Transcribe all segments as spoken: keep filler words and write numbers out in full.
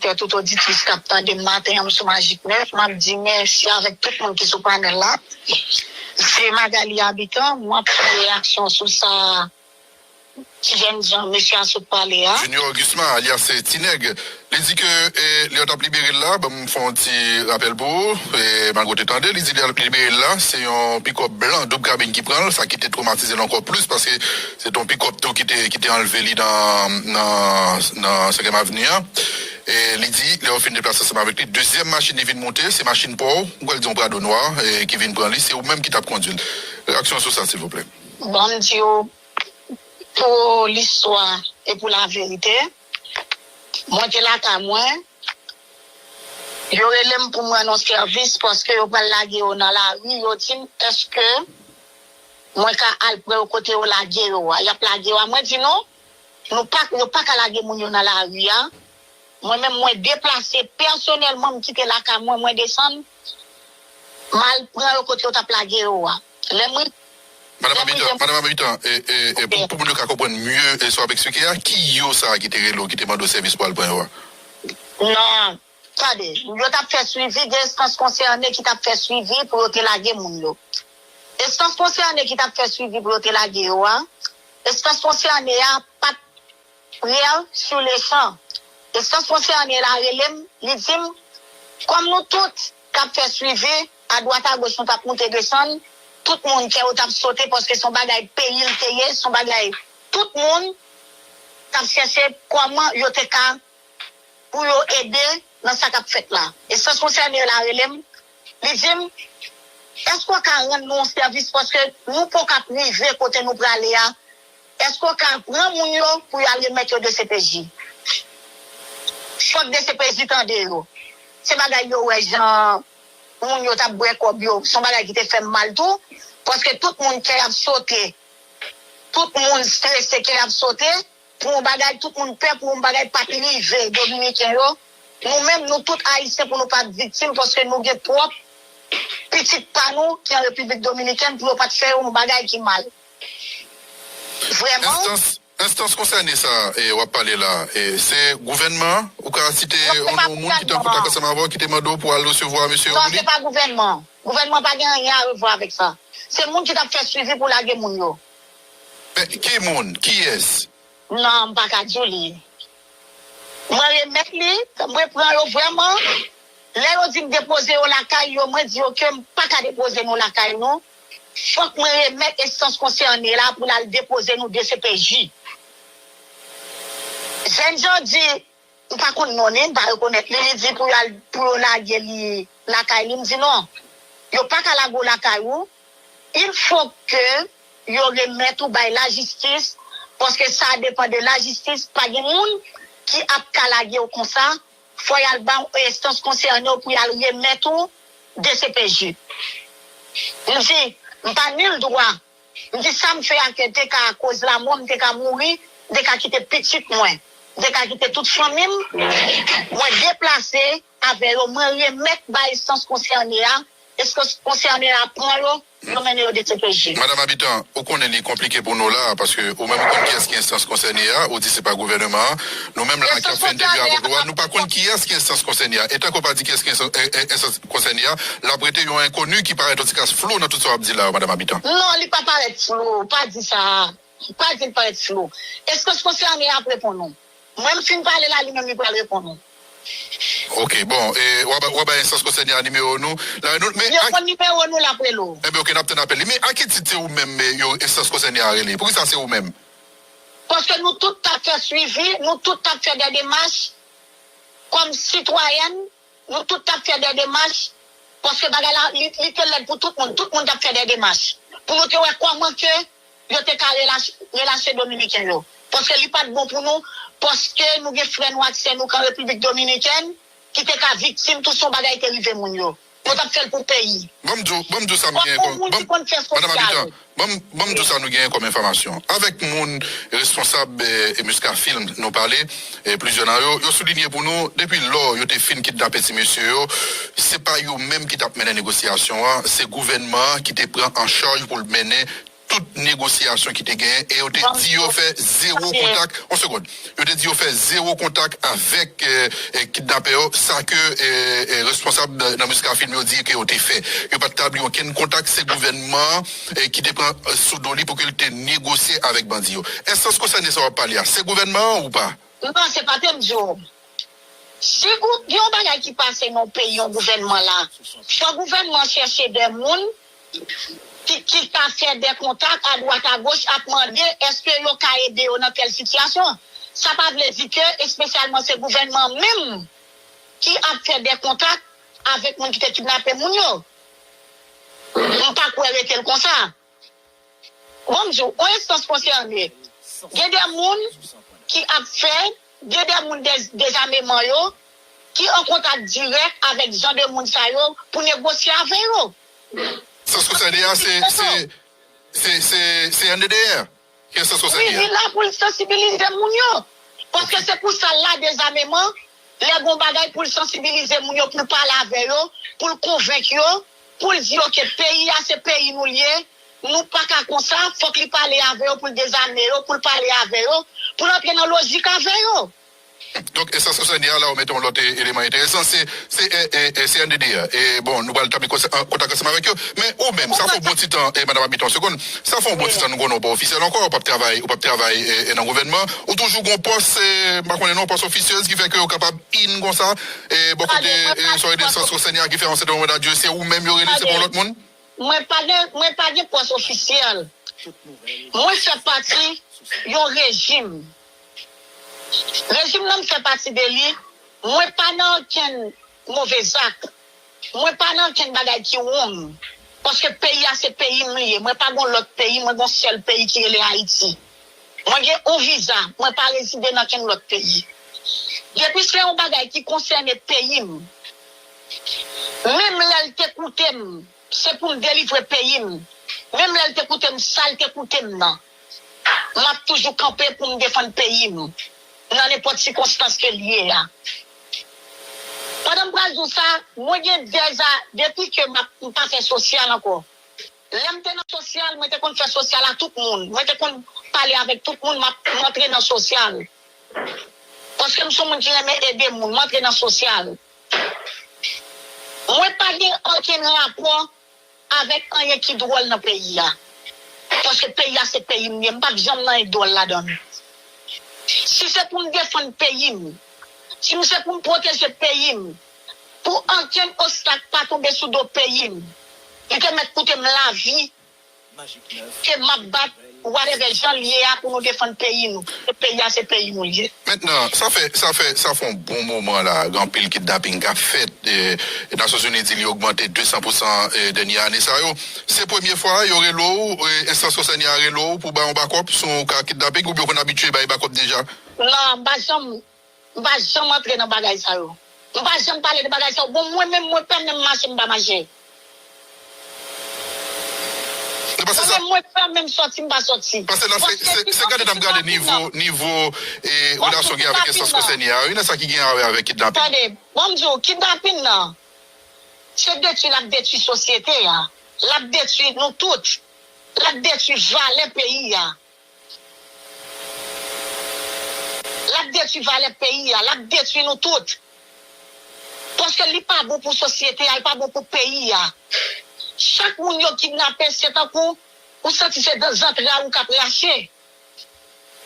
oditè, tout oditris k ap tande m maten an, m sou Magic nèf, m ap di mèsi avèk tout moun ki sou panèl la. Se Magalie Habitant, m ap fè reyaksyon sou sa ti jènjan mesye a sot pale a. Junior Gusma, alyas Ti Nèg, li di ke, e, lè yo t ap libere l la, ban m fè yon ti rapèl pou ou, e, malgre w te tande, li di lè yo t ap libere l la, se yon pikòp blan doub kabin ki pran l, sa ki te twomatize l ankò plis, paske se te yon pikòp tou ki te, ki te anlve li nan, nan, nan senkyèm Avni an. E li di, lè yo fin deplase ansanm avèk li, dezyèm machin li vin monte, se machin pa w, m kwè l di yon Prado nwa, e, ki vin pran li, se ou menm ki t ap kondui l. Reyaksyon sou sa, silvouplè. Bon, m di w, pou listwa e pou laverite, mwen te lakay mwen, yo rele m pou m rann yon sèvis paske yo pral lage yo nan lari. Yo di m, èske mwen ka al pran yo kote yo lage yo a? Y ap lage yo a? Mwen di non, nou pa, yo pa ka lage moun yo nan lari a. Mwen menm, mwen deplase pèsonèlman, m kite lakay mwen, mwen desann, m al pran yo kote yo t ap lage yo a. Lè mwen, Madan lè mwen Habitant, Madan Habitant, e, e, e, pou, pou moun yo ka konprann mye, e, sa w ap eksplike a, ki yo sa a ki te rele w, ki te mande w sèvis pou al pran yo a? Non, tande, yo t ap fè swivi, gen enstans konsène ki t ap fè swivi pou yo te lage moun yo. Enstans konsène ki t ap fè swivi pou yo te lage yo a, enstans konsène a pa t prè sou le chan. Enstans konsène la rele m, li di m, kòm nou tout k ap fè swivi, adwat agoch nou t ap moute desann, tout moun kè yo t ap sote paske se yon bagay peyi l te ye, se yon bagay tout moun t ap chèche kòman yo te ka pou yo ede nan sa k ap fèt la. Enstans konsène yo la rele m, li di m, èske w ka rann nou yon sèvis paske nou poko ap rive kote nou prale a? Èske w ka pran moun yo pou y al remèt yo D C P J? Fòk D C P J tande yo. Se bagay yo wè jan moun yo t ap bwè kòb yo. Se yon bagay ki te fè m mal tou, paske tout moun kè y ap sote, tout moun strese kè y ap sote, pou yon bagay, tout moun pè pou yon bagay pa t rive Dominiken yo. Nou menm, nou tout Ayisyen pou nou pa t viktim, paske nou gen pwòp pitit pa nou ki an Repiblik Dominikèn pou yo pa t fè yo yon bagay ki mal. Vrèman. Enstans, enstans konsène sa, e, w ap pale la, e, se gouvènman an? Ou ka site yon non moun ki te an kontak ansanm avè w, ki te mande w pou al resevwa mesye yo pou li? Non, se pa gouvènman. Gouvènman pa gen anyen a wè avèk sa. Se moun ki t ap fè swivi pou lage moun yo. Men, ki moun? Kiyès? Non, m pa ka di w li. Mwen remèt li, mwen pran yo vrèman. Lè yo di m depoze yo lakay yo, mwen di yo ke m pa ka depoze nou lakay nou. Fòk mwen remèt enstans konsène la pou l al depoze nou D C P J. Jènjan di, m pa konn non li, m pa rekonèt li, li di pou y al, pou yo lage li lakay li. M di non, yo pa ka lage w lakay ou. Il faut que yo remèt ou bay lajistis, paske sa depann de lajistis. Pa gen moun ki ap ka lage w konsa. Fò y al ba enstans konsène yo pou y al remèt ou D C P J. M di, m pa ni l dwa. M di sa m fè a ke te ka akoz lamò m, te ka mouri, m te ka kite pitit mwen, m te ka kite tout fanmi m, mwen deplase avè yo, mwen remèt bay enstans konsène a, enstans konsène a pran yo, yo mennen yo D C P J. Madan Habitant, ou konnen li konplike pou nou la, paske ou menm ou konn kiyès ki enstans konsène a, ou di se pa gouvènman an. Nou menm la ki ap fè entèvyou avèk ou a, nou pa konn kiyès ki enstans konsène a. E tanke w pa di kiyès ki enstans, e, e, enstans konsène a, l ap rete yon enkoni ki parèt yon ti kras flou nan tout sa w ap di la yo, Madan Habitant. Non, li pa parèt flou, pa di sa. Pa di l parèt flou. Enstans konsène a ap reponn ou. Mwen m fin pale la, li menm li pral reponn ou. Ok, bon, e, w a ba, w a bay enstans konsène a nimewo nou. La, nou, men, yo konn nimewo nou, l ap rele w. Enben, ok, n ap tann apèl li. Men a ki tit se ou menm, e, yo, enstans konsène a rele? Poukisa se ou menm? Paske nou tout t ap fè swivi, nou tout t ap fè de demach kòm sitwayèn, nou tout t ap fè de demach, paske bagay la, li, li te lèd pou tout moun, tout moun t ap fè de demach. Pou nou te wè kòman ke yo te ka relache, relache Dominiken yo. Paske li pa t bon pou nou, paske nou gen frè nou ak sè nou k an Repiblik Dominikèn, ki te ka viktim tou si yon bagay te rive moun yo. Yo t ap fè l pou peyi. Ban m di w, ban m di w sa m genyen kòm, ban m, Madan Habitant, ban m, ban m di w sa nou genyen kòm enfòmasyon. Avèk moun responsab, e, e Muscafilm nou pale, e plizyè nan yo, yo soulinye pou nou, depi lò yo te fin kidnape ti mesye yo, se pa yo menm ki t ap mennen negosyasyon an, se gouvènman an ki te pran an chaj pou l mennen tout negosyasyon ki te genyen e yo te di yo fè zewo kontak. Yon segond. Yo te di yo fè zewo kontak avèk eh, eh, kidnapè yo, sa ke eh, eh, responsab nan, nan Muscafilm yo di ke yo te fè. Yo pa t tabli okenn kontak, se gouvènman an eh, ki te pran eh, sou do li pou ke l te negosye avèk bandi yo. Enstans konsène sa w ap pale a, se gouvènman an ou pa? Non, se pa te m di w. Si gou- gen yon bagay ki pase nan yon peyi, yon gouvènman la, fò gouvènman chèche de moun ki, ki ka fè de kontak adwat agoch ap mande èske yo ka ede yo nan tèl sitiyasyon. Sa pa vle di ke espesyalman se gouvènman menm ki ap fè de kontak avèk moun ki te kidnape moun yo. M pa kwè rete l konsa. Bon, m di w, yon enstans konsène. Gen de moun ki ap fè, gen de moun de, dezameman yo, ki an kontak dirèk avèk jan de moun sa yo pou negosye avè yo. Enstans konsène a, se, se, se, se, se N D D R. Ki enstans konsène a? Wi, li la pou l sansibilize moun yo. Paske se pou sa l la dezameman, lè gon bagay pou l sansibilize moun yo, pou l pale avè yo, pou l konvenk yo, pou l di yo ke peyi a se peyi nou l ye, nou pa ka konsa, fòk li pale avè yo, pou l dezame yo, pou l pale avè yo, pou l antre nan lojik avè yo. Donk, enstans konsène a la, ou mete yon lòt eh, eleman enteresan, se, se eh, eh, eh, se N D D R. E bon, nou pral tabli kontak ansanm avèk yo. Men ou menm, sa fè yon bon ti tan, eh, madanm Abitan, yon segond, sa fè yon bon ti tan nou konnen w pa ofisyèl ankò, ou p ap travay, ou p ap travay eh, eh, nan gouvènman. Ou toujou gon pòs, eh, m pa konnen non, pòs ofisyèz ki fè ke ou kapab in konsa, eh, bò kote eh, sa w rele enstans konsène a ki fè yon sèten nonb dadyo, se ou menm yo rele, se pa yon lòt moun? Mwen pa gen, mwen pa gen pòs ofisyèl. Mwen fè pati yon rejim. Rejim nan m fè pati de li, mwen pa nan okenn move zak. Mwen pa nan okenn bagay ki wrong. Paske peyi a se peyi m li ye. Mwen pa gon lòt peyi, mwen gon sèl peyi ki rele Ayiti. Mwen gen yon viza, mwen pa rezide nan okenn lòt peyi. Depi se yon bagay ki konsène peyi m, menm lè l te koute m, se pou m delivre peyi m. Menm lè l te koute m, sa l te koute m nan. M ap toujou kanpe pou m defann peyi m nan nenpòt sikonstans ke l ye a. Pandan m pral di w sa, mwen gen dèza depi ke m ap, m pa fè sosyal ankò. Lè m te nan sosyal, mwen te konn fè sosyal a tout moun. Mwen te konn pale avèk tout moun, m ap, m antre nan sosyal. Paske m se yon moun ki renmen ede moun, m antre nan sosyal. Mwen pa gen okenn rapò avèk anyen ki dwòl nan peyi a. Paske peyi a se peyi m ye, m p ap janm nan anyen dwòl ladan l. Si se pou m defann peyi m, si m se pou m pwoteje peyi m, pou ankenn obstak pa tonbe sou do peyi m, li te mèt koute m lavi, ke m ap bat, whatever jan l ye a pou nou defann peyi nou. Se peyi a, se peyi nou l ye. Mentnan, sa fè, sa fè, sa fè yon bon moman la, gen anpil kidnaping k ap fèt. Eh, Nasyonzini di li ogmante de san pousan eh, dènye ane sa yo. Se premye fwa yo rele w, eh, enstans konsène a rele w pou ba yon bakòp sou yon ka kidnaping, oubyen w konn abitye bay bakòp deja? Non, m pa janm, m pa janm antre nan bagay sa yo. M pa janm pale de bagay sa yo. Bon, mwen menm, mwen pè menm mache, m pa mache. Mwen menm, mwen pè menm sòti, m pa sòti. Paske la, se, se, se gade n ap gade nivo, nivo eh, relasyon gen avèk enstans konsène a, wi, nan sa ki gen a wè avèk kidnaping. Tande, bon, m di w, kidnaping nan, se detwi l ap detwi sosyete a. L ap detwi nou tout. L ap detwi valè peyi a. L ap detwi valè peyi a, l ap detwi nou tout. Paske li pa bon pou sosyete a, li pa bon pou peyi a. Chak moun yo kidnape, se tankou ou santi se zantray ou k ap rache.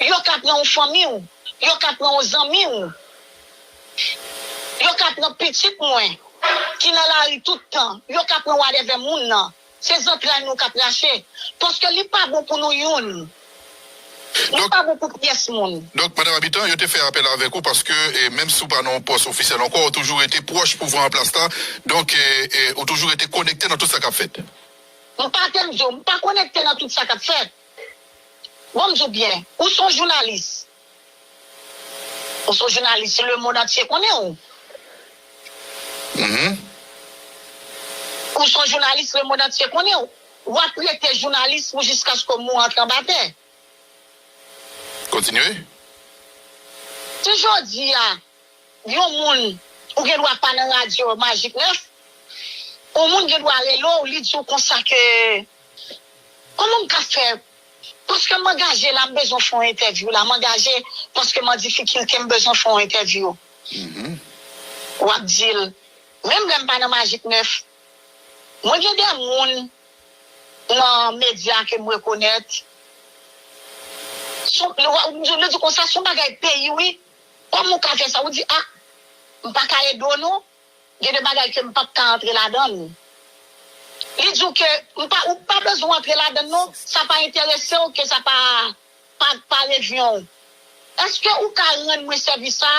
Yo ka pran yon fanmi w, yo ka pran yon zanmi w, yo ka pran pitit mwen ki nan lari tout tan, yo ka pran whatever moun nan. Se zantray nou k ap rache. Paske li pa bon pou nou youn. Li pa bon pou pyès moun. Donk, madanm Abitan, yo te fè apèl avèk ou paske, eh, menm si w pa nan yon pòs ofisyèl ankò, ou toujou rete pwòch pouvwa an plas la. Donk, eh, eh, ou toujou rete konekte nan tout sa k ap fèt. M pa te m di w, m pa konekte nan tout sa k ap fèt. Bon, m di w byen, ou se yon jounalis. Ou se yon jounalis, lemonn antye konnen w. Mhm. Ou se yon jounalis, lemonn antye konnen w. W ap rete jounalis pou jiskaske w mouri antre anba tè. Kontinye. Si jodi a, yon moun, ou gen dwa pa nan radyo Magik nèf, yon moun gen dwa rele w, li di w konsa ke Kòman m ka fè? Paske m angaje la, m bezwen fè yon entèvyou la. M angaje paske m an difikilte, m bezwen fè yon entèvyou. W ap di l, menm lè m pa nan Majik nèf, mwen gen de moun nan medya ke m rekonèt. Son, li, li di konsa, se yon bagay peyi, wi. Kòman w ka fè sa? Ou di, a, m pa ka ede w non. Gen de bagay ke m p ap ka antre ladan l. Li di w ke m pa, ou pa bezwen antre ladan l non, sa pa enterese w, ke sa pa, pa, pa revyen w. Èske ou ka rann mwen sèvis sa?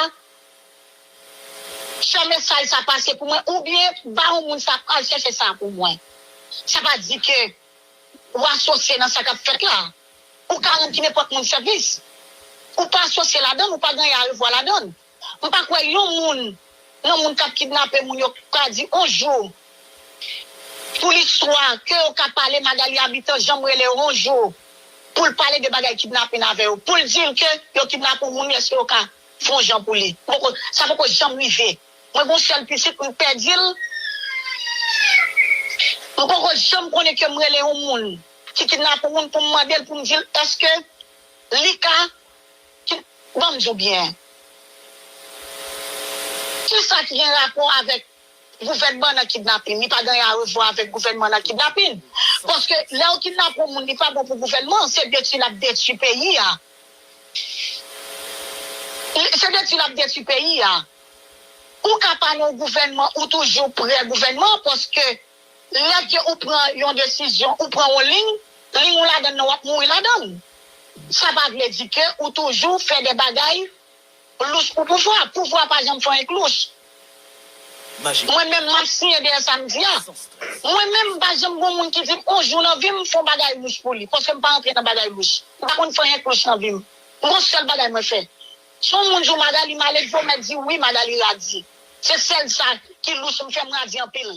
Fè mesaj sa pase pou mwen, oubyen ba yon moun sa, al chèche sa pou mwen. Sa pa di ke ou asosye nan sa k ap fèt la. Ou ka rann ki nenpòt moun sèvis. Ou pa asosye ladan l, ou pa gen arevwa ladan l. M pa kwè yon moun nan moun k ap kidnape moun yo ka di yon jou pou listwa ke yo ka pale Magalie Habitant janm rele yo yon jou pou l pale de bagay kidnapin avè yo. Pou l di l ke yo kidnape yon moun, èske yo ka fè yon jan pou li? Poko, sa poko janm rive. Mwen gon sèl pitit, m pèdi l. M poko janm konnen ke m rele yon moun ki kidnape yon moun pou m mande l, pou m di l èske li ka, ki, ban m di w byen. Kisa ki gen rapò avèk gouvènman nan kidnapin? Li pa gen arevwa avèk gouvènman nan kidnapin. Paske lè yo kidnape yon moun, li pa bon pou gouvènman, se detwi l ap detwi peyi a. Se detwi l ap detwi peyi a. Ou ka pa nan yon gouvènman, ou toujou prè gouvènman, paske lè ke ou pran yon desizyon, ou pran yon liy, liy ou ladan nan, w ap mouri ladan l. Sa pa vle di ke ou toujou fè de bagay louch pou pouvwa. Pouvwa pa janm fè anyen k louch. Mwen menm, m ap siyen dèyè sa m di a. Mwen menm, pa janm gon moun ki di m yon jou nan vi m fè yon bagay louch pou li, paske m pa antre nan bagay louch. M pa konn fè anyen k louch nan vi m. M gon sèl bagay mwen fè. Si yon moun di w Magalie maledve, w mèt di wi, Magalie radi. Se sèl sa ki louch, m fè m radi anpil.